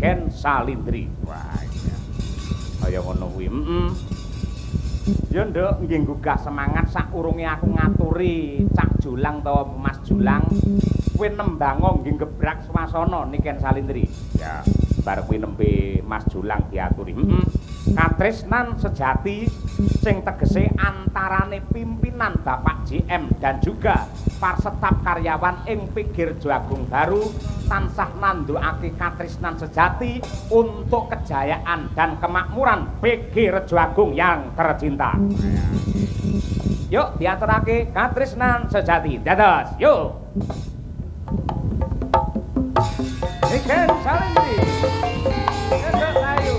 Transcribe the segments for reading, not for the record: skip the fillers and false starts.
Niken Salindri. Wah, iya. Kaya ngono kuwi. Heeh. Ya nduk, nggih nggugah semangat sakurunge aku ngaturi Cak Julang utawa Mas Julang. Kowe nembango nggih gebrak swasana Niken Salindri. Ya, bar kuwi nembe Mas Julang diaturi. Heeh. Katresnan sejati sing tegese antarane pimpinan Bapak JM dan juga para staf karyawan ing PG Rejo Agung Baru tansah nandukake katresnan sejati untuk kejayaan dan kemakmuran PG Rejo Agung yang tercinta. Yuk diaturake katresnan sejati. Dados, yuk. Niken Salindri. Dados ayo.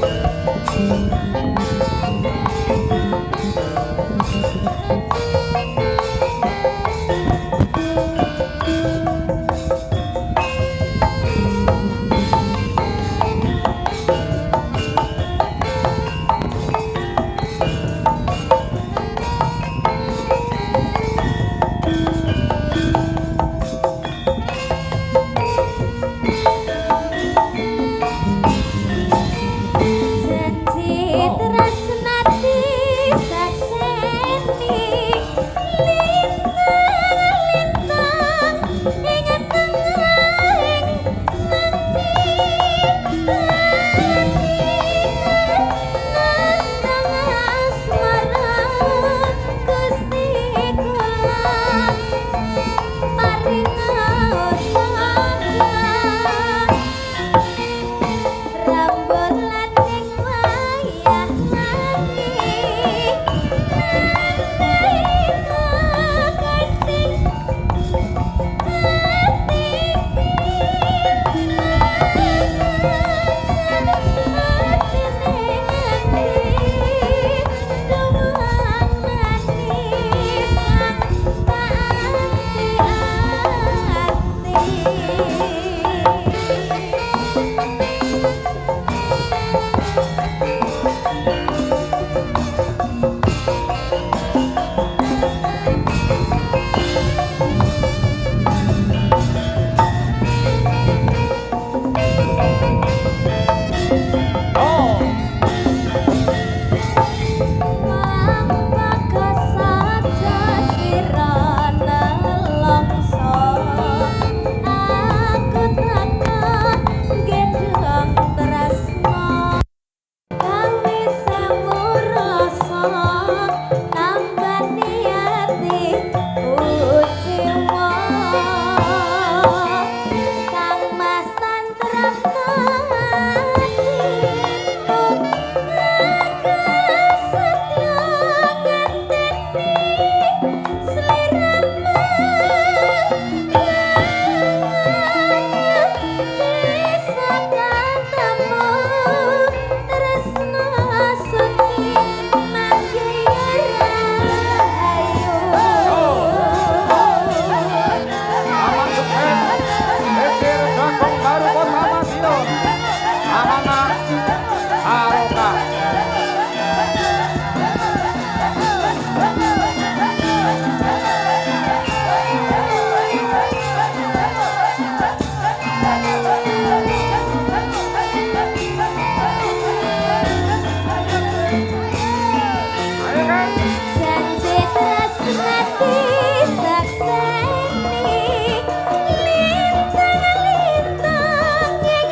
Lintang-lintang ing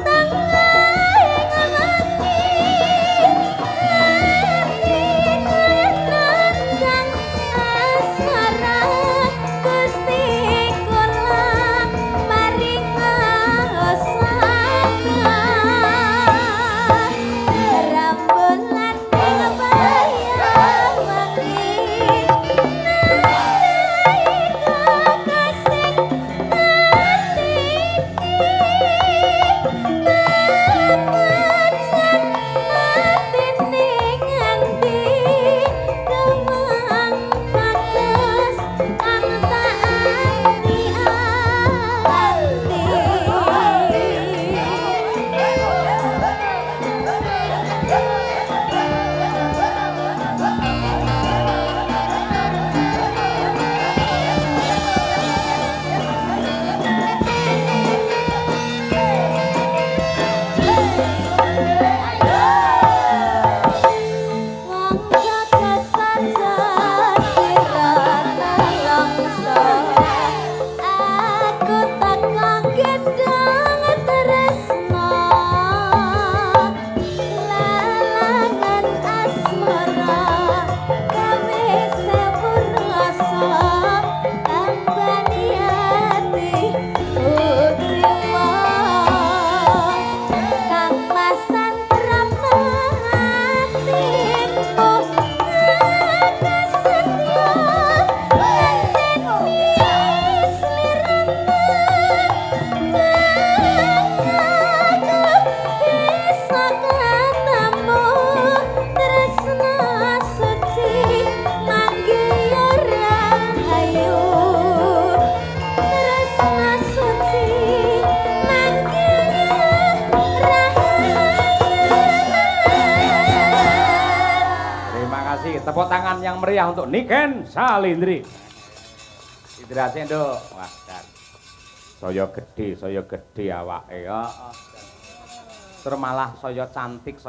tengah. Tepuk tangan yang meriah untuk Niken Salindri. Hidrase, Nduk. Wah, dan saya gedhe awake. Heeh. Terus malah saya cantik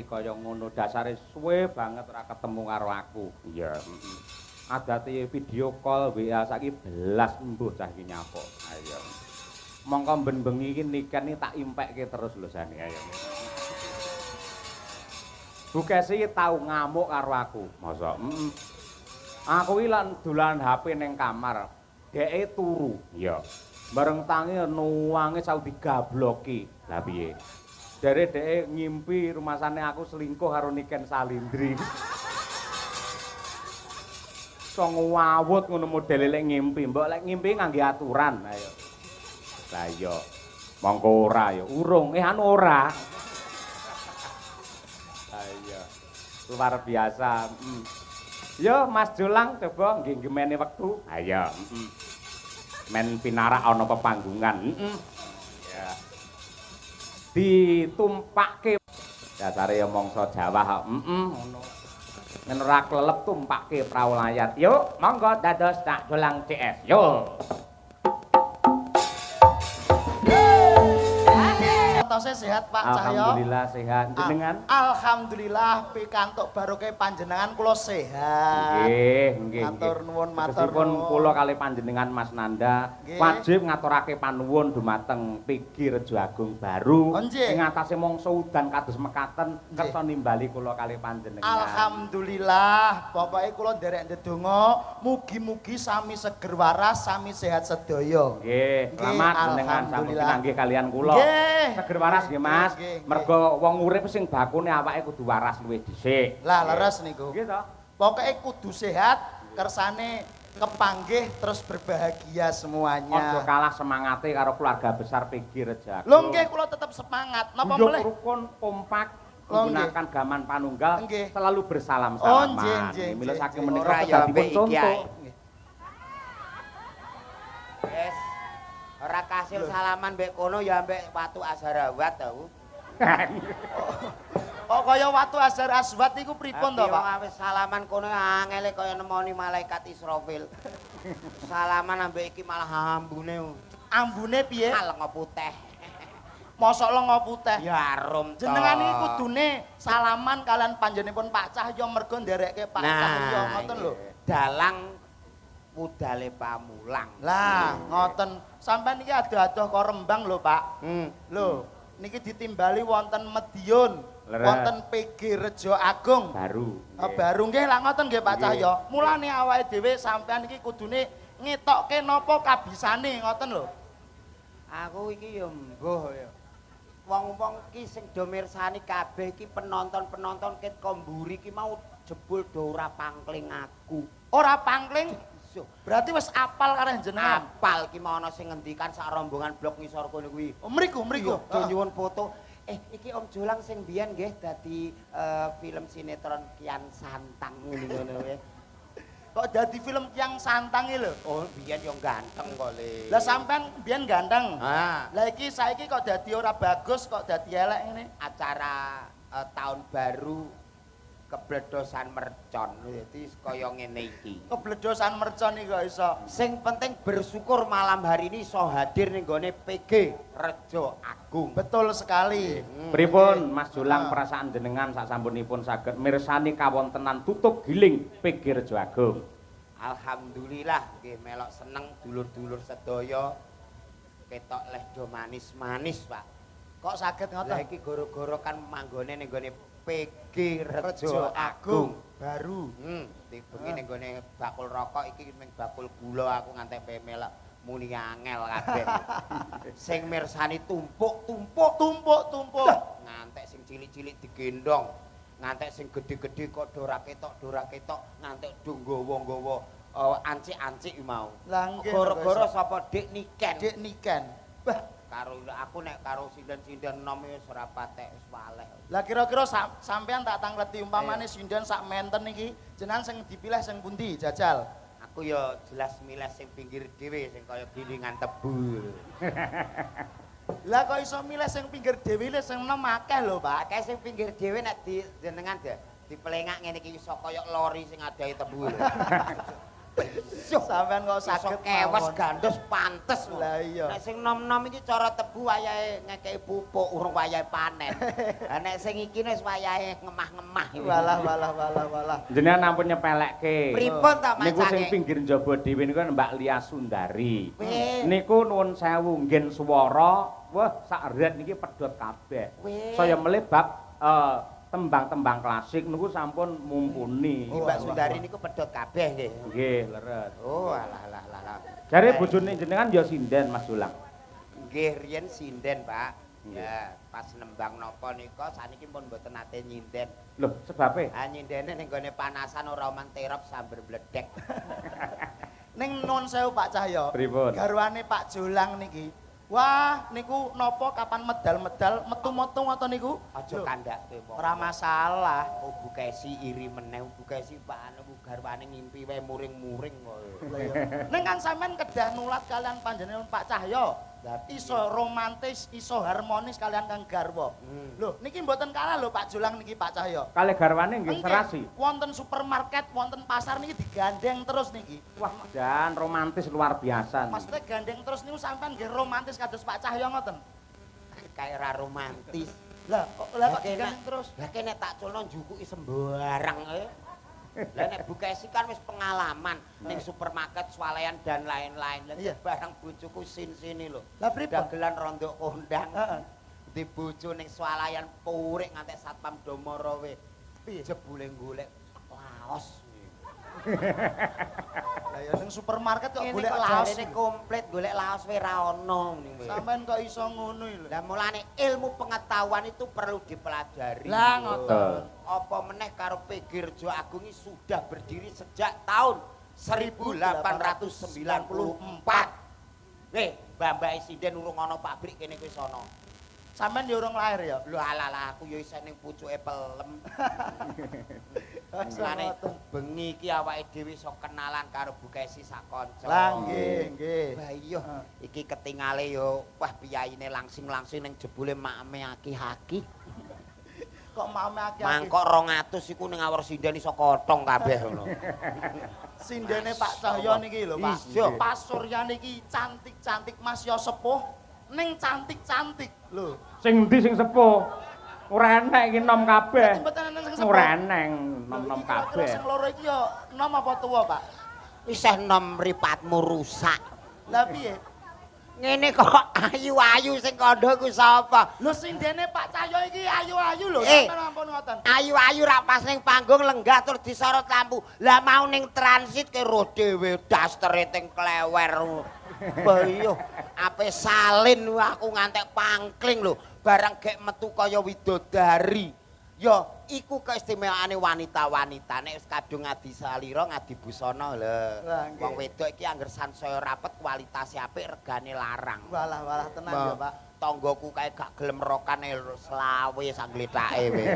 kaya ngono. Dasare suwe banget ora ketemu karo aku. Iya, heeh. Adate video call WA saiki belas embuh cah iki nyapa. Ayo. Mongko ben bengi iki Niken iki tak impekke terus lho jane ayo. Bu Kesi tau ngamuk karo aku. Masa? Heeh. Aku iki lan dolan HP ning kamar. Dheke turu. Iya. Bareng tangi nuwangis aku digabloki. Lah piye? Jare dheke ngimpi rumasane aku selingkuh karo Niken Salindri. So ngawut ngono modele lek ngimpi. Mbok lek ngimpi ngangge aturan. Ayo. Lah iya. Mongko ora ya. Urung. Anu ora. Lah iya. Luar biasa. Yo Mas Jolang coba nggih gemene wektu. Ayo. Men pinarak ana pepanggungan. Ya. Ditumpakke dasare ya mangsa Jawa kok. Ngono. Men ora klelep tumpakke prau layar. Yuk, monggo dados Cak Jolang CS. Yo. Tose sehat Pak Cahyo. Alhamdulillah sehat. Jenengan? Alhamdulillah pikantuk barokah panjenengan kula sehat. Nggih, nggih. Matur nuwun, matur nuwun. Kula kali panjenengan Mas Nanda wajib ngaturake panuwun dumateng PG Rejo Agung Baru ing atase mangsa udan kados mekaten kersa nimbali kula kali panjenengan. Alhamdulillah, pokoke kula nderek ndedonga mugi-mugi sami seger waras, sami sehat sedaya. Nggih, selamat jenengan sampun pinanggih kalian kula. Seger waras nggih Mas. Mergo wong urip sing bakune awake kudu waras luwih dhisik. Lah leres niku. Nggih to. Pokoke kudu sehat, kersane kepanggih terus berbahagia semuanya. Aja kalah semangate karo keluarga besar PG Rejo Agung. Lho nggih kula tetep semangat. Napa melih? Rukun kompak menggunakan gaman panunggal selalu bersalam-salaman. Mila saking menika dadi contoh. Wes. Ora kasil salaman mbek kono ya ambek watu Azharawat tau. Kok kaya watu Azhar Aswad niku pripun to, Pak? Wis salaman kono angele kaya nemoni malaikat Israfil. Salaman ambek iki malah ambune. Ambune piye? Lenga putih. Mosok lenga putih. Ya arum to. Jenengan iki kudune salaman kalian panjenenganipun Pak Cahyo mergo nderekke Pak Cahyo ngoten lho. Dalang budale pamulang. Lah, ngoten. Sampeyan niki adoh-adoh kok Rembang lho, Pak. Lho, niki ditimbali wonten Medion, wonten PG Rejo Agung. Baru. Baru nggih lah ngoten nggih Pak Cahyo. Mulane awake dhewe sampeyan niki kudune ngetokke napa kabisane ngoten lho. Aku iki ya mbuh ya. Wong-wong iki sing do mirsani kabeh iki penonton-penonton ket ko mburi iki mau jebul do ora pangkling aku. Ora pangkling? Berarti wis apal karo jenengan. Apal ki mau ana sing ngendikan sak rombongan blok ngisor kono kuwi. Oh, mriku, mriku. Do nyuwun foto. Iki Om Jolang sing biyen nggih dadi film sinetron Kian Santang ngono kuwi. Kok dadi film Kian Santang iki lho? Oh, biyen yo ganteng kok le. Lah sampean biyen ganteng. Ha. Lah iki saiki kok dadi ora bagus, kok dadi elek ngene. Acara tahun baru kebledosan mercon, jadi kaya ngene iki. Kebledosan mercon iki kok iso. Sing penting bersyukur malam hari ini iso hadir ning gone PG Rejo Agung. Betul sekali. Pripun Mas Jolang perasaan jenengan sak sampunipun saged mirsani kawontenan tutup giling PG Rejo Agung? Alhamdulillah nggih melok seneng dulur-dulur sedaya. Ketok leh do manis-manis, Pak. Kok saged ngoten? Lah iki goro-goro kan manggone ning gone PG Rejo Agung Baru. Bengi ning gone bakul rokok iki ning bakul gula aku ngantek melok muni angel kabeh. Sing mirsani tumpuk-tumpuk, tumpuk-tumpuk. Ngantek sing cilik-cilik digendong, ngantek sing gedhe-gedhe kok ora ketok, ngantek do nggawa-nggawa ancik-ancik mau. Lah nggih. Goro-goro sapa Dik Niken? Dik Niken. Bah, karo aku nek karo sinden-sinden nom wis ora patek wis waleh. Lah kira-kira sampean tak tangleti umpamane sinden sak menten iki jenengan sing dipilih sing pundi jajal? Aku ya jelas milih sing pinggir dhewe sing kaya gilingan tebu. Lah kok iso milih sing pinggir dhewe sing enom akeh lho, Pak. Akeh sing pinggir dhewe nek di jenengan Dipelengak ngene iki iso kaya lori sing adahe tebu lho. Sampeyan kok saged kewes gandos pantes. Lah iya. Nek sing nom-nom iki cara tebu wayahe ngekeki pupuk urung wayahe panen. Lah nek sing iki wis wayahe ngemah-ngemah. Walah walah walah walah. Jenengan ampun nyepelekke. Pripun ta macane? Niku sing pinggir njaba dhewe niku Mbak Lia Sundari. Niku nuwun sewu nggen swara, wah sak ret niki pedhot kabeh. Saya melih bab tembang-tembang klasik niku sampun mumpuni. Mbak Sundari niku pedhot kabeh nggih. Nggih, leres. Oh, alah alah alah. Jare bojone jenengan ya sinden Mas Jolang. Nggih, riyen sinden, Pak. Ya, pas nembang napa nika saniki pun mboten nate nyinden. Lho, sebabe? Ah nyindene ning gone panasan ora oman terop samber bledek. Ning nuwun sewu Pak Cahyo. Pripun? Garwane Pak Jolang niki. Wah, niku napa kapan medal-medal metu-metu ngoten niku? Aja kandhake wong. Ora masalah. Oh, Bu Kesi iri meneh, Bu Kesi Pak anu garwane ngimpi wae muring-muring kok. Lah iya. Ning kan sampean kedah nulat kalian panjenengan Pak Cahyo. Iso romantis, iso harmonis kalian kang garwa. Lho, niki mboten kalah lho Pak Jolang niki Pak Cahyo. Kalih garwane nggih serasi. Wonten supermarket, wonten pasar niki digandeng terus niki. Wah, jan romantis luar biasa. Maksudnya gandeng terus niku sampean nggih romantis kados Pak Cahyo ngoten. Kayak ora romantis. Lah kok digandeng terus? Lah kene tak culno njukuki sembarang ae. Lah nek Bu Kesi kan wis pengalaman ning supermarket, swalayan dan lain-lain. Lah barang bojoku sin-sini lho. Lah pripun? Dagelan rondok kondang. Heeh. Di bojo ning swalayan purik ngantek satpam do mara we. Piye? Jebule golek laos. Lah ya ning supermarket kok golek laos. Jarene komplit golek laos we ra ono ning. Sampeyan kok iso ngono lho. Lah mulane ilmu pengetahuan itu perlu dipelajari. Lah ngoten. Apa meneh karo PG Rejo Agung ini sudah berdiri sejak tahun 1894. Weh, mbah-mbah sinden urung ana pabrik kene kuwi sono. Sampeyan ya urung lahir ya? Lho alah aku ya isih ning pucuke pelem. Mulane bengi iki awake dhewe iso kenalan karo Bu Kesi sak kanca. Lah nggih, nggih. Lah iya, iki ketingale yo wah piyayine langsing-langsing ning jebule makme aki-aki. Kok makme aki-aki? Mangkok 200 iku ning awor sinden iso kotong kabeh ngono. Sindene Pak Cahyo niki lho, Pak. Pas Surya niki cantik-cantik Mas yo sepuh ning cantik-cantik lho. Sing endi sing sepuh? Ora enek iki nom kabeh. Ora eneng nom-nom kabeh. Sing loro iki yo nom apa tuwa, Pak? Isih nom mripatmu rusak. Lah piye? Ngene kok ayu-ayu sing kandha iku sapa? Lho sindene Pak Cahyo iki ayu-ayu lho, sampeyan ampun ngoten. Ayu-ayu ra pas ning panggung lenggah tur disorot lampu. Lah mau ning transit ke roh dhewe dastere teng klewer. Bah iya, ape salin aku ngantek pangkling lho. Barang gek metu kaya widodari. Ya, iku keistimewaane wanita-wanita nek wis kadung ngadi salira, ngadi busana lho. Wong wedok iki angger sansaya rapet, kualitase apik, regane larang. Walah walah tenan ya, Pak. Tanggaku kae gak gelem rokane selawe sak glethake we.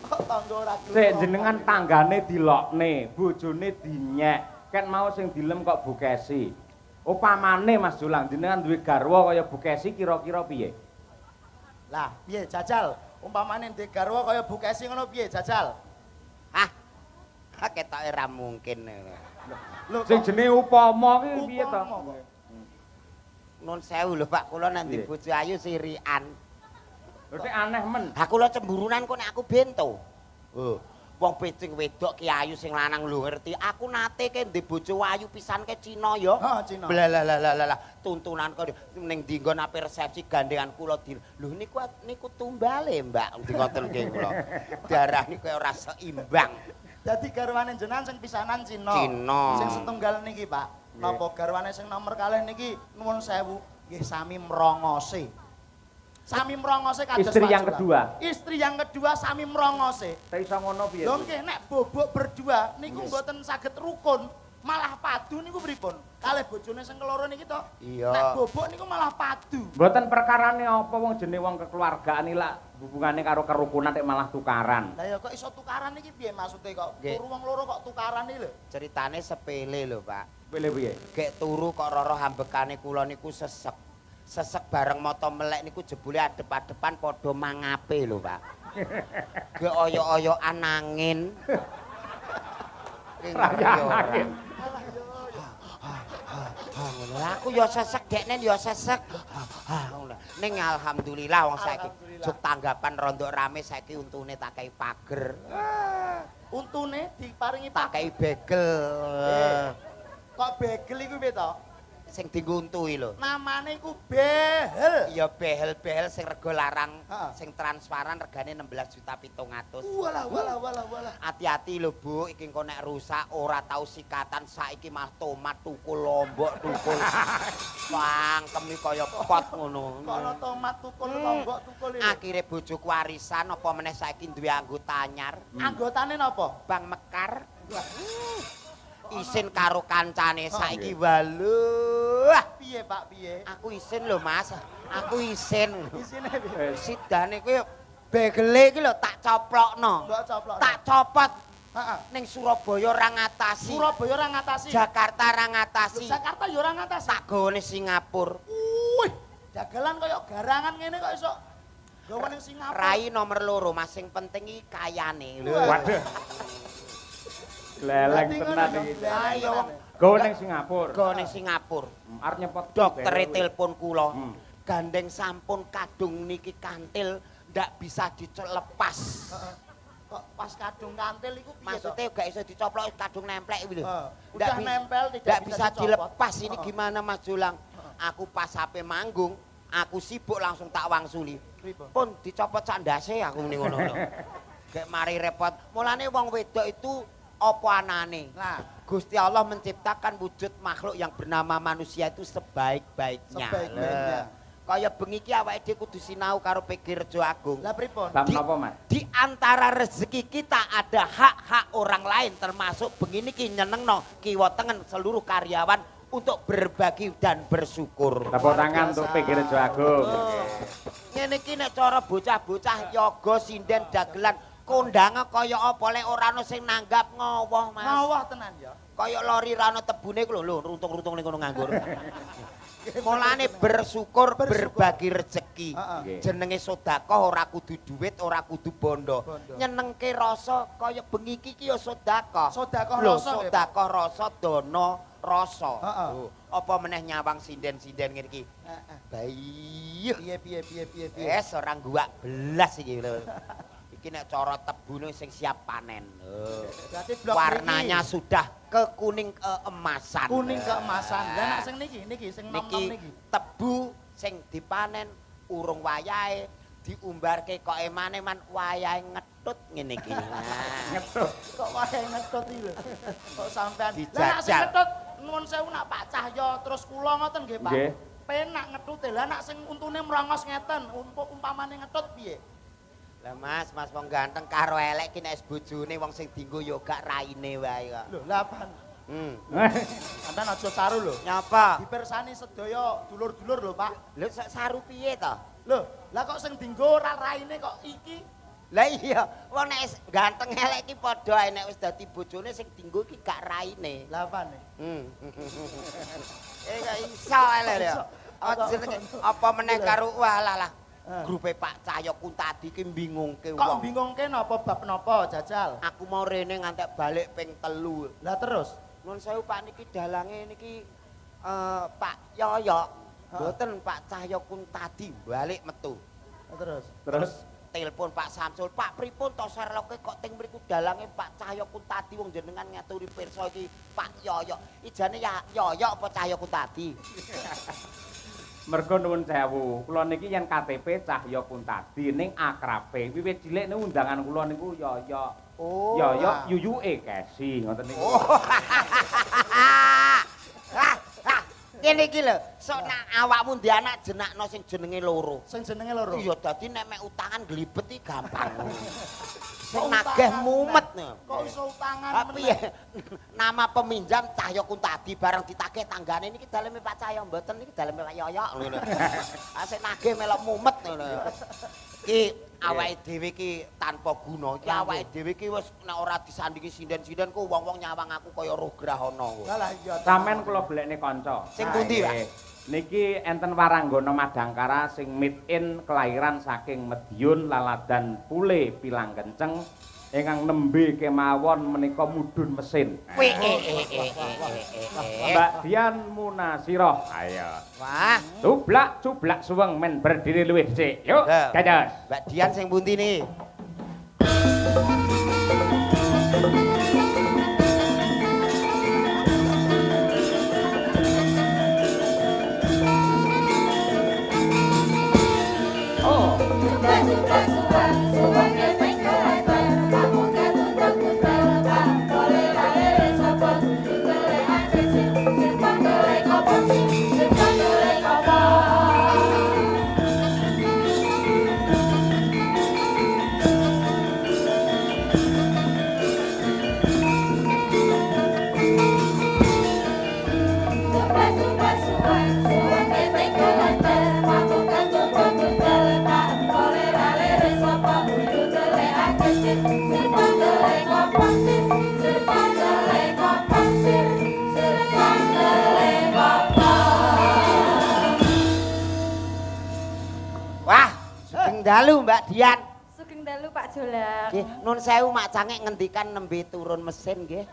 Kok tangga ora gelem. Sik jenengan tanggane dilokne, bojone dinyek. Ket mau sing dilem kok Bu Kesi. Upamane Mas Jolang jenengan duwe garwa kaya Bu Kesi kira-kira piye? Lah, piye jajal? Umpamane ndek garwa kaya Bu Kesi ngono piye jajal? Hah. Ha ketoke ra mungkin. Lho sing jenenge upama ki piye to? Nun sewu lho Pak, kula nang ndi bojo ayu sirian. Lho nek aneh men. Ha kula cemburunan kok nek aku bento. Oh, wong pecing wedok ki ayu sing lanang lho ngerti. Aku nate ke ndek bojo ayu pisan ke Cina ya. Heeh, Cina. Lah tuntunan kok ning ndi nggon ape resepsi gandengan kula di. Lho niku niku tumbale, Mbak. Ndi ngoten nggih kula. Darah niku ora seimbang. Dadi garwane jenengan sing pisanan Cina. Cina. Sing setunggal niki, Pak. Napa garwane sing nomor kalih niki nuwun sewu nggih sami mrongose. Sami mrongose kados istri yang kedua. Istri yang kedua sami mrongose. Ta iso ngono piye? Lho nggih nek bobok berdua niku mboten saged rukun, malah padu niku pripun? Kalih bojone sing keloro niki to. Iya. Nek bobok niku malah padu. Mboten perkarane apa wong jenenge wong kekeluargaan iki lak hubungane karo kerukunan nek malah tukaran. Lah ya kok iso tukaran iki piye maksude kok? Turu wong loro kok tukaran iki lho. Ceritane sepele lho, Pak. Sepele piye? Gek turu kok roro ambekane kula niku sesek. Sesek bareng mata melek niku jebule adep-adepan padha mangape lho, Pak. Ge oyok-oyokan angin. Rayaan angin. Ngono. Aku ya sesek, dekne ya sesek. Ngono. Ning alhamdulillah wong saiki jog tanggapan rondok rame saiki untune tak kei pager. Untune diparingi Tak kei begel. Kok begel iku piye to? Sing dienggo untu iki lho. Namane iku behel. Iya behel-behel sing rega larang, sing transparan regane 16.700.000. Walah walah walah walah. Hati-hati lho Bu, iki engko nek rusak ora tau sikatan saiki malah tomat tukul lombok tukul. Cangkem iki kaya pot ngono. Kok ana tomat tukul lombok tukul iki. Akhire bojoku warisan apa meneh saiki duwe anggota anyar. Anggotane napa? Bank Mekar. Isin karo kancane saiki waluh. Piye Pak piye? Aku isin lho Mas. Aku isin. Isine piye? Sidane kuwi begele iki lho tak coplokno. Mbok coplokno. Tak copot. Heeh. Ning Surabaya ora ngatasi. Surabaya ora ngatasi. Jakarta ora ngatasi. Jakarta ya ora ngatasi. Tak gawane Singapura. Wih, dagelan kaya garangan ngene kok iso gawe ning Singapura. Rai nomor 2 Mas, sing penting iki kayane. Waduh. Gleleng tenan iki. Ayo wong gawe ning Singapura. Gawe ning Singapura. Arep nyepot doktere telepon kula. Gandeng sampun kadung niki kantil ndak bisa dilepas. Kok pas kadung kantil iku piye to? Maksudnya gak iso dicoplok kadung nemplek iki lho. Udah nempel tidak bisa dilepas ini gimana Mas Julang? Aku pas HP manggung, aku sibuk langsung tak wangsuli. Pun dicopot sak ndase aku muni ngono lho. Gek mari repot. Mulane wong wedok itu apa anane? Nah, Gusti Allah menciptakan wujud makhluk yang bernama manusia itu sebaik-baiknya. Sebaik-baiknya. Kaya bengi iki awake dhewe kudu sinau karo PG Rejo Agung. Lah pripun? Bab napa, Mas? Di antara rezeki kita ada hak-hak orang lain termasuk bengi niki nyenengno kiwa tengen seluruh karyawan untuk berbagi dan bersyukur. Tepuk tangan untuk PG Rejo Agung. Ngene iki nek cara bocah-bocah yoga sinden dagelan kondange kaya apa lek ora ana sing nanggap ngowoh Mas. Ngowoh tenan ya. Kaya lori ra ana tebune ku lho runtung-runtung ning kono nganggur. Mulane bersyukur, berbagi rezeki. Jenenge sedekah ora kudu duit, ora kudu bondo. Nyenengke rasa kaya bengi iki ya sedekah. Sedekah rasa. Sedekah rasa dana rasa. Apa meneh nyawang sinden-sinden ngene iki. Heeh. Bayi. Piye piye piye piye piye. Wes ora guwak belas iki lho. Iki nek cara tebune sing siap panen. Berarti blok warnanya sudah ke kuning keemasan. Kuning keemasan. Lah nek sing niki niki sing nom-nom niki. Tebu sing dipanen urung wayahe diumbarke kok emane-man wayahe ngetut ngene iki. Ngetut. Kok wayahe ngetut iki lho. Kok sampean. Lah nek sing ngetut nuwun sewu nak Pak Cahyo terus kula ngoten nggih Pak. Penak ngetute. Lah nek sing untune mrongos ngeten, umpamane ngetut piye? Lah Mas, Mas wong ganteng karo elek ki nek bojone wong sing dienggo ya gak raine wae kok. Lho, lha apaan? Sampeyan aja saru lho. Nyapa? Dipirsani sedaya dulur-dulur lho, Pak. Lho saru piye to? Lho, lah kok sing dienggo ora raine kok iki? Lah iya, wong nek ganteng elek iki padha ae nek wis dadi bojone sing dienggo iki gak raine. Lah apane? Kok iso elek ya. Apa meneh karo walah lah. Grupe Pak Cahyo Kuntadi ki bingungke wong. Kok bingungke napa bab napa jajal? Aku mau rene ngantek balik ping 3. Lah terus? Nuwun sewu Pak niki dalange niki Pak Yoyo. Mboten Pak Cahyo Kuntadi balik metu. Terus? Terus telepon Pak Samsul, Pak pripun to serloke kok teng mriku dalange Pak Cahyo Kuntadi wong jenengan ngaturi pirsa iki Pak Yoyo. Ijane ya Yoyo apa Cahyo Kuntadi? Mergo nuwun sewu, kula niki yen KTP Cahyo Kuntadi ning akrabe wiwit cilik niku undangan kula niku Yoyo. Oh. Yoyo yuyuke Kesi ngoten niku. Oh. Ngene iki lho, sok nak awakmu ndek anak jenakno sing jenenge loro. Sing jenenge loro. Iya, dadi nek mek utangan glibet iki gampang. Sing nagih mumet. Kok iso utangan meneh? Piye? Nama peminjam Cahyo Kuntadi bareng ditagih tanggane niki daleme Pak Cahyo mboten niki daleme Pak Yoyo ngono. Ah sing nagih melok mumet ngono. Iki awake dhewe iki tanpa guna. Iki awake dhewe iki wis nek ora disandingi sinden-sinden ku wong-wong nyawang aku kaya roh grahana. Lah iya. Sampeyan kula blekne kanca. Sing pundi, Pak? Niki enten waranggana Madangkara sing made in kelahiran saking Mediun Laladan Pule Pilang Kenceng ingkang nembe kemawon menika mudhun mesin. Mbak Dian Munasiroh. Ayo. Wah, cublak cublak suweng men berdiri luwih dhisik. Yuk, dados. Mbak Dian sing pundi niki? Oh. Wah, sugeng dalu Mbak Dian. Sugeng dalu Pak Jolang. Nggih, nun sewu mak cangek ngendikan nembe turun mesin nggih.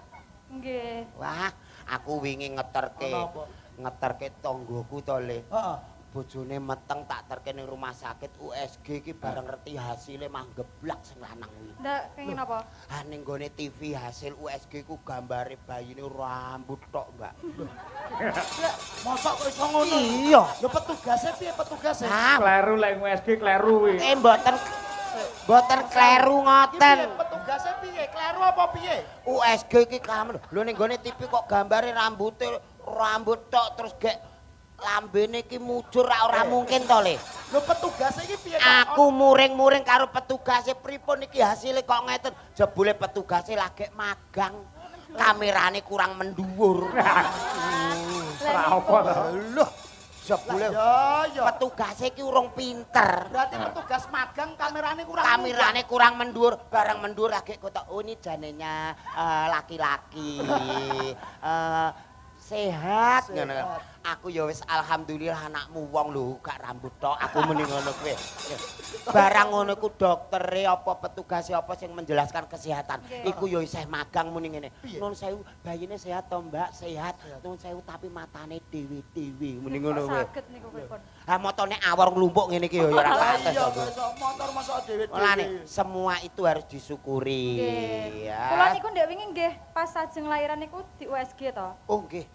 Nggih. Wah, aku wingi ngeterke tanggoku to Le. Heeh. Bojone meteng tak terke ning rumah sakit USG iki bareng ngerti hasile mah geblak sing lanang kuwi. Ndak kenging napa? Ha ning gone TV hasil USG ku gambare bayine rambut tok, Mbak. Mosok kok iso ngono? Iya. Lho petugase piye petugase? Ah, Kleru lek USG kleru kuwi. Mboten kleru ngoten. Piye petugase piye? Kleru apa piye? USG iki kamen. Lho ning gone TV kok gambare rambute rambut tok terus gek lambene iki mujur ora mungkin to Le. Lho petugase iki piye kok? Aku muring-muring karo petugase pripun iki hasile kok ngeten. Jebule petugase lagi magang. Kamerane kurang mendhuwur. Ora apa to. Lho, jebule Ya ya. petugase iki urung pinter. Berarti petugas magang kamerane kurang. Kamerane kurang mendhuwur, barang mendhuwur lagi kotok oh ini janenya laki-laki. Sehat ngono. Aku ya wis alhamdulillah anakmu wong lho gak rambut tok aku muni ngono kuwi. Barang ngono iku doktere apa petugase apa sing menjelaskan kesehatan. Iku ya isih magang muni ngene. Nun sewu bayine sehat to Mbak? Sehat. Nun sewu tapi matane dhewe-dhewe muni ngono kuwi. Saged niku pripun. Ha motone awor nglumpuk ngene iki ya ora pantes. Iya kok iso motor mosok dhewe-dhewe. Mulane semua itu harus disyukuri. Nggih. Ya. Kula niku ndek wingi nggih pas sajeng lahiran niku di USG to. Oh nggih.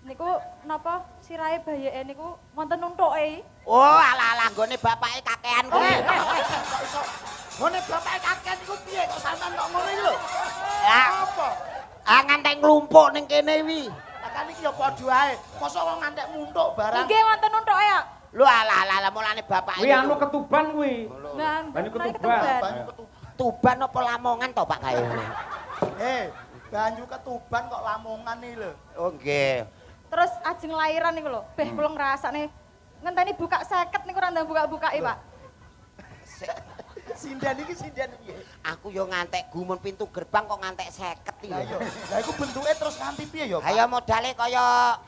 Niku napa sirahe bayeke niku wonten untuke. Oh alah-alah nggone bapake kakean kuwi. Kok iso nggone bapake kakean iku piye kok sampean kok ngono iki lho? Lah Apa? ah ngantek nglumpuk ning kene wi. Lah kan iki ya padha ae. Mosok wong ngantek muntuk barang. Nggih wonten untuke ya. Lho alah-alah mulane bapake. Kuwi anu ketuban kuwi. Nah, Banyu ketuban. Banyu ketuban. Tuban apa Lamongan to Pak kae ngene. Banyu ketuban kok Lamongan iki lho. Oh nggih. Terus ajeng lahiran niku lho, beh kula ngrasakne ngenteni buka 50 niku ora ndang buka-bukake, Pak. Sinden iki sinden piye? Aku yo ngantek gumun pintu gerbang kok ngantek 50 iki. Lah iya. Lah iku bentuke terus nganti piye ya, Pak? Ayo modale kaya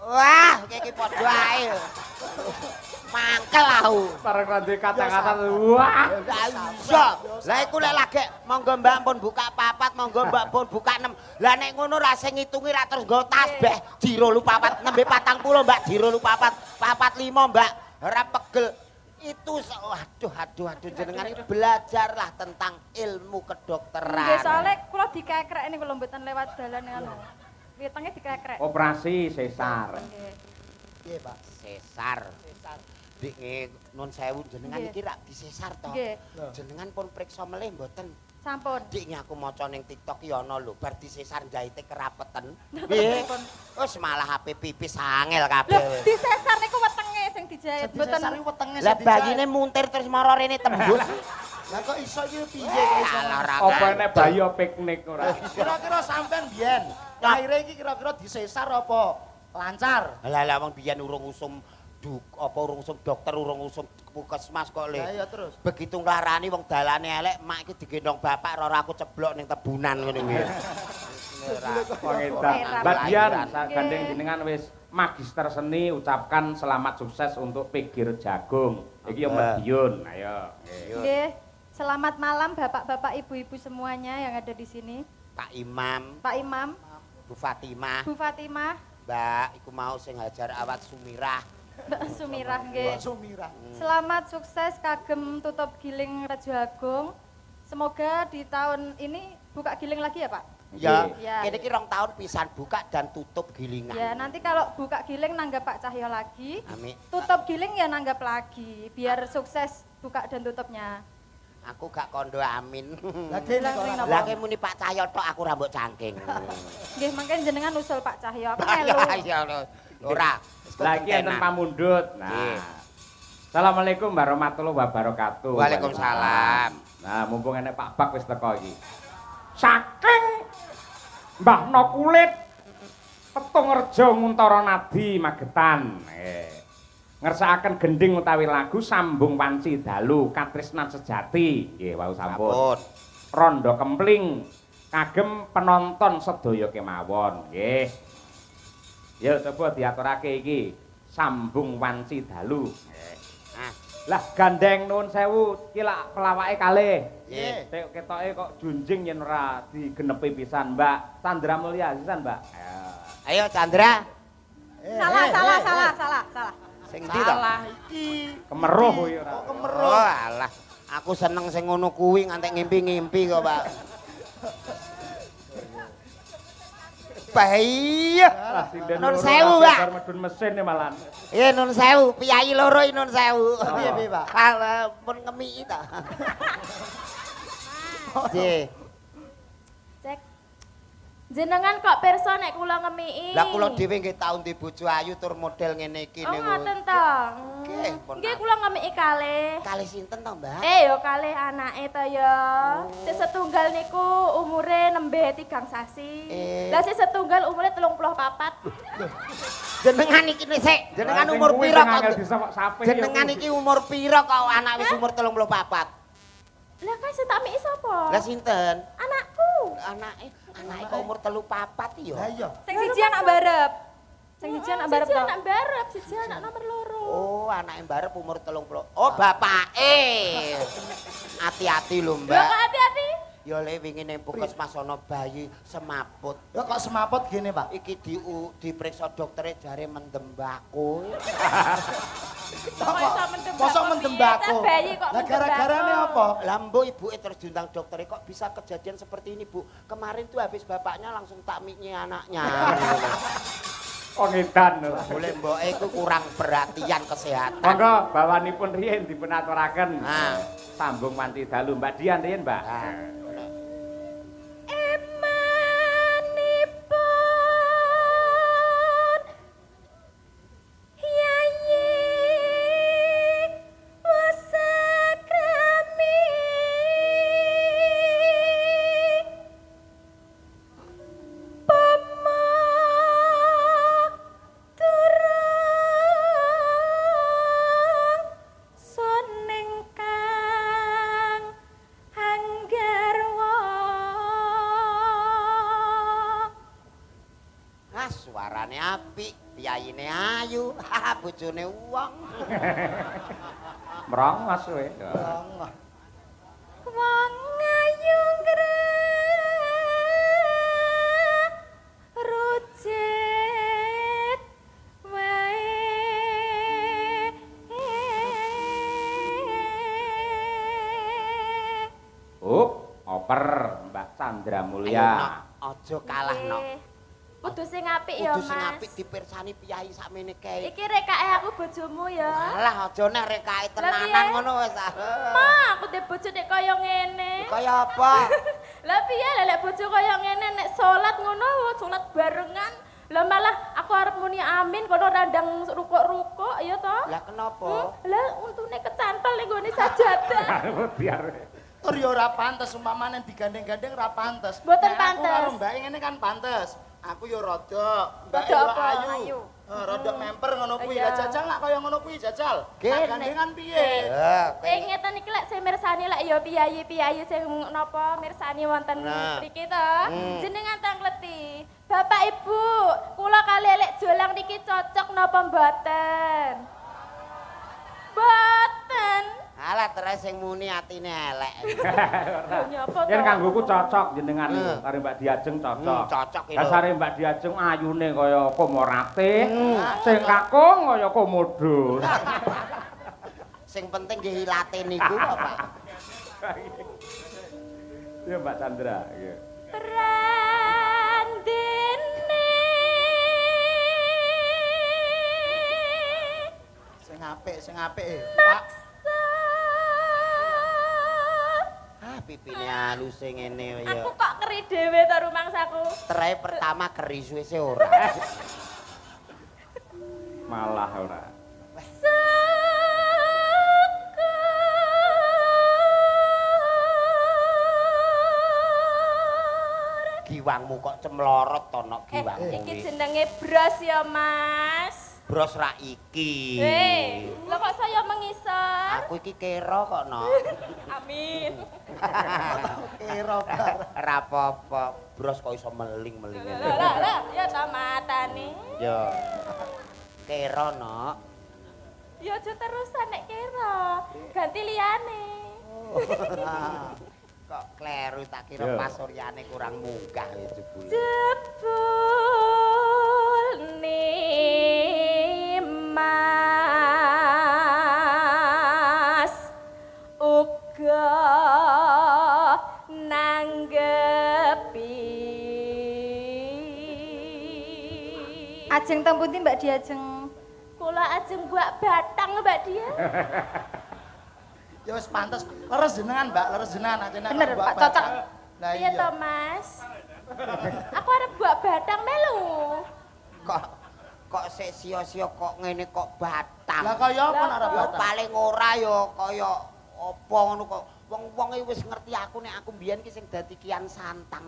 wah, iki padha ae. Mangkel aku. Bareng ra duwe kata-kata wah. Lah iya. Lah iku lek lagi monggo Mbak pun buka 4, monggo Mbak pun buka 6. Lah nek ngono ra sing ngitungi ra terus nggo tasbih. 2 4 6 40 Mbak, 2 4 4 5 Mbak. Ora pegel. Itu aduh aduh aduh jenengan iki belajarlah tentang ilmu kedokteran. Nggih, soalé kula dikekrek niku lho mboten lewat dalan ngono. Wetenge dikekrek. Operasi sesar. Nggih. Piye, Pak? Sesar. Sesar. Dik nun sewu jenengan iki rak disesar to. Nggih. Jenengan pun priksa melih mboten? Sampun. Dik aku maca ning TikTok ki ana lho, bar disesar jahite kerapeten. Piye? Wis malah HP pipis angel kabeh. Lho, disesar niku wetenge sing dijahit, mboten. Disesar wetenge sing dijahit. Lah bayine muntir terus mara rene tembus. Lah kok iso iki piye kok iso? Apa nek bayi piknik ora? Kira-kira sampean biyen lahire iki kira-kira disesar apa lancar? Lah lah wong biyen urung usum apa urung usum dokter, urung usum puskesmas kok le. Lah iya terus. Begitu nglarani wong dalane elek, mak iki digendong bapak roro aku ceblok ning tebunan ngono kuwi. Wong edan. Mbak Dian, gandeng jenengan wis Magister Seni ucapkan selamat sukses untuk PG Rejagung. Iki yo Madiun. Ayo. Nggih. Selamat malam bapak-bapak, ibu-ibu semuanya yang ada di sini. Pak Imam. Pak Imam. Bu Fatimah. Bu Fatimah. Mbak, iku mau sing hajar awat Sumirah. Mbak Sumirah nggih. Mbak Sumirah. Selamat sukses kagem tutup giling Rejo Agung. Semoga di tahun ini buka giling lagi ya, Pak? Ya, kene iki 2 tahun pisan buka dan tutup gilingan. Ya, nanti kalau buka giling nanggap Pak Cahyo lagi. Amin. Tutup giling ya nanggap lagi, biar sukses buka dan tutupnya. Aku gak kondo amin. Lah ki muni Pak Cahyo tok aku rambut cangking. Nggih, mangke jenengan usul Pak Cahyo, aku melu. Iya, ora. Lah iki enten pamundhut. Nah. Assalamualaikum warahmatullahi wabarakatuh. Waalaikumsalam. Nah, mumpung enek Pak Bak wis teko iki. Saking Mbah No Kulit Petungrejo Nguntara Nadi Magetan. Ngersakaken gending utawi lagu Sambung Wanci Dalu Katresnan Sejati. Nggih, wau sampun. Rondo Kempling kagem penonton sedaya kemawon. Nggih. Ya coba diaturake iki Sambung Wanci Dalu. Nah, lah gandeng nuwun sewu iki lak pelawake kalih. Nggih. Ketoke kok junjing yen ora digenepi pisan, Mbak. Chandra Mulya sisan, Mbak. Ayo Chandra. Salah. Sing ndi to? Salah iki. Kemeruh kuwi ora. Kok kemeruh? Oh alah, aku seneng sing ngono kuwi ngantek ngimpi-ngimpi kok, Pak. Bahaya. Nun sewu, Pak. Bar medun mesin ya malan. Iya, nun sewu, piyayi loro iki nun sewu. Piye piye, Pak? Kalah pun ngemiki ta. Nggih. Cek. Jenengan kok pirsa nek kula ngemiki? Lah kula dhewe nggih tau ndek bojo ayu tur model ngene iki niku. Oh ngoten to. Nggih kula ngemiki kalih. Kalih sinten to, Mbak? Ya kalih anake to ya. Sing setunggal niku umure nembe 3 sasi. Lah sing setunggal umure 34. Jenengan iki sik, jenengan umur pira kok? Jenengan iki umur pira kok anak wis umur 34? Lah kae sing tak miki sapa? Lah sinten? Anakku. Anake kok umur 34 ya. Lah iya. Sing siji anak barep. Sing siji anak barep. Siji anak barep, siji anak nomor 2. Oh, anake barep umur 30. Oh, bapake. Hati-hati lho, Mbak. Lho kok hati-hati? Ya le wingi ning puskesmas ana bayi semaput. Lho kok semaput gini, Pak? Iki diperiksa doktere jare mendembako. Mosok mendembako. Lah gara-garane apa? Lah mbok ibuke terus diundang doktere kok bisa kejadian seperti ini, Bu. Kemarin tuh habis bapaknya langsung tak miknya anaknya. Oh ngedan lho. Boleh mboke iku kurang perhatian kesehatan. Monggo bawanipun riyin dipun aturaken. Sambung Wanci Dalu Mbak Dian riyin, Mbak. Suarane apik, piyayine ayu, bojone wong. Merongos kowe. Merongos. Wong ayu ngrucit wae. Up, oper Mbak Chandra Mulya. Aja kalah nok. Kudu sing apik ya, Mas. Kudu sing apik dipirsani piyayi sakmene kae. Iki rekake aku bojomu ya. Alah aja nek rekake tenanan ngono wis. Ma, aku ndek bojo nek kaya ngene. Kaya apa? Lah piye lek bojo kaya ngene nek salat ngono, salat barengan. Lah malah aku arep muni amin kono randang rukuk-rukuk ya to. Lah kenapa? Lah untune kecantol ning gone sajadah. Biar tur ya ora pantes umpamane digandeng-gandeng ora pantes. Mboten pantes. Aku karo mbake ngene kan pantes. Aku ya rada, mbake yo ayu. Oh, rodok memper ngono kuwi. Lah jajal lak kaya ngono kuwi jajal. Gandengan piye? Ngeten iki lek sing mirsani lek ya piyayi-piyayi sing napa mirsani wonten mriki to. Jenengan tangkleti. Bapak Ibu, kula kali lek Jolang niki cocok napa mboten? Mboten. Alah terus sing muni atine elek. Yen kanggoku cocok jenengan karo Mbak Diajeng cocok. Cocok iki. Dasare Mbak Diajeng ayune kaya komorate, sing kakung kaya komodo. Sing penting nggih ilate niku kok, Pak. Ya Mbak Chandra, nggih. Prandene sing apik, Pak. Pipine alus ngene ya. Aku kok keri dhewe to rumangsaku. Terae pertama keri suwe-suwe ora. Malah ora. Giwangmu kok cemlorot to nok giwangmu. Iki jenenge bros ya, Mas. Bros ra iki. Lho kok saya mengisor? Aku iki kera kok, Nok. Amin. Kera bar. Ora apa-apa, bros kok iso meling-meling. Lho lho lho, ya ta matane. Ya. Kera, Nok. Ya aja terusan nek kera. Ganti liyane. Kok kleru tak kira pasuryane kurang munggah ya jebule. Jebul Mas uga nanggepi. Ajeng teng pundi Mbak Diajeng? Kula ajeng buak batang Mbak Dia. Ya wis pantes leres jenengan Mbak, leres jenengan ajeng bener Pak, cocok. Lah iya to Mas. Aku arep buak batang melu. Kok sik sia-sia kok ngene kok batang. Lah kaya apa nek arep batang? Paling ora ya kaya apa ngono kok. Wong-wong iki wis ngerti aku nek aku mbiyen ki sing dadi Kian Santang.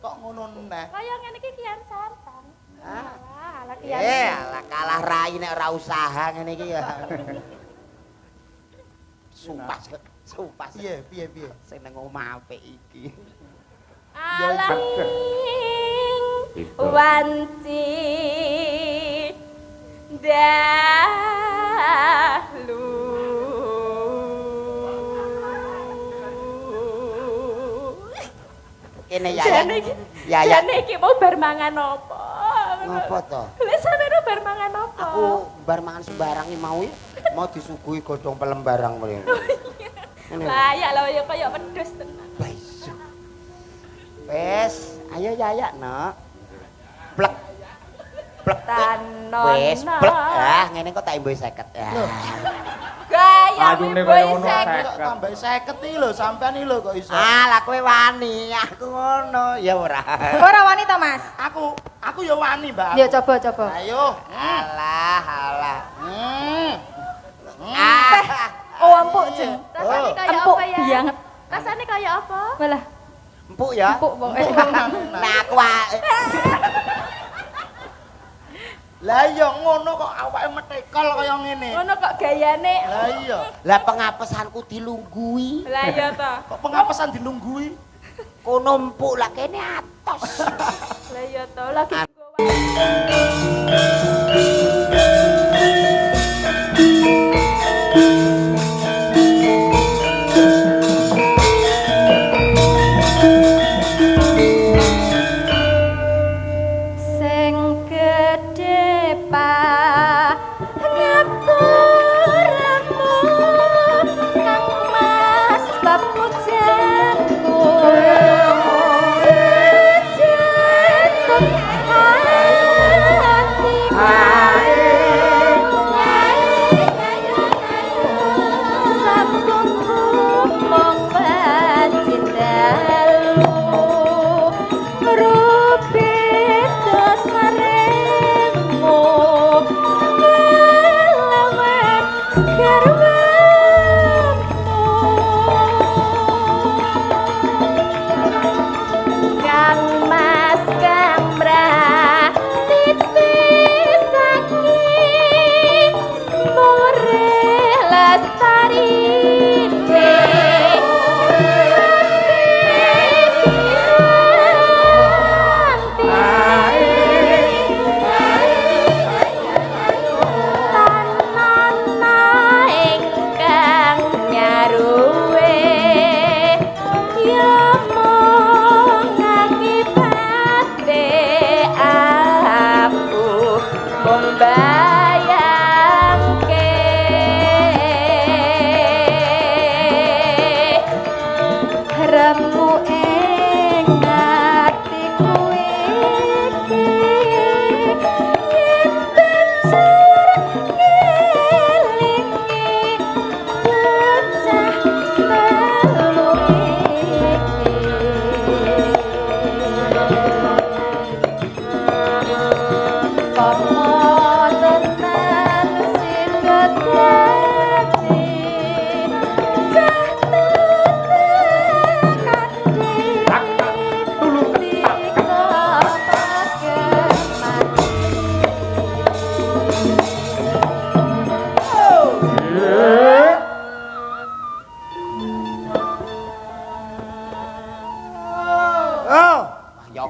Kok ngono neh? Kaya ngene iki Kian Santang. Alah Kian. Alah kalah rai nek ora usaha ngene iki ya. Sumpah, sumpah. Piye, piye, piye? Sing nang omah apik iki. Alah wanci dalu. Kene ya. Ya. Jane iki mau bar mangan apa? Ngopo to? Lha sampeyan bar mangan apa? Aku bar mangan sembarang iki mau ya. Mau disuguhi godhong pelem barang mrene. Lah ya lho ya kaya wedhus tenan. Wes, ayo Yaya, Nok. Plek. Plek. Tanono. Wes, plek. Ah, ngene kok tak imbuhi 50. Gaya Ayune kaya ngono 50. Tambah 50 iki lho, sampean iki lho kok iso. Ah, lah kowe wani, aku ngono. Ya ora. Ora wani to, Mas? Aku ya wani, Mbak. Ya coba, coba. Ayo. Alah, alah. Oh, empuk, Jeng. Rasane kaya Empuk apa ya? banget. Rasane kaya apa? Walah, Empuk ya. empuk pokoke. Nah, aku Lah iya ngono kok awake metekol kaya ngene. Ngono kok gayane. Lah iya. Lah pengapesanku dilunggui. Lah iya to. Kok pengapesan dilunggui? Kono empuk lah kene atos. Lah iya to, lagi sing gedhe pangapuramu Kang Mas bab pujanku jejatun hatiku.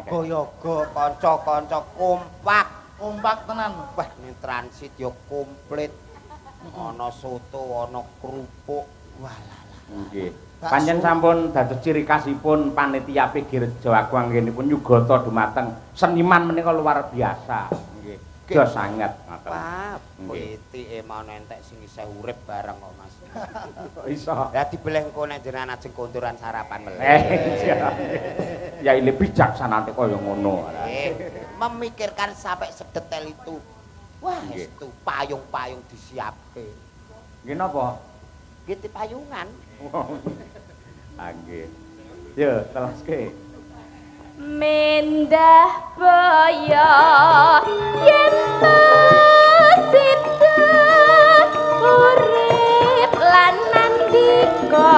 Yoga-yoga kanca-kanca kompak. Kompak tenan. Wah, ning transit yo komplit. Ana soto, ana kerupuk. Walah. Nggih. Pancen sampun dados ciri khasipun panitia PG Rejo Agung anggenipun nyugata dumateng seniman menika luar biasa. Nggih. Jos sanget ngoten. Wah, Nggih. pitike mau entek sing isih urip bareng kok, Mas. Kok iso? Lah dibeleh engko nek jenengan ajeng konturan sarapan meleh. Iya. Ya ile bijaksanane kaya ngono. Memikirkan sampai sedetail itu. Wah, estu payung-payung disiapke. Nggih napa? Nggih payungan. Ah nggih. Yo, telaske. Mendah boyo yen sida urip lan nandika.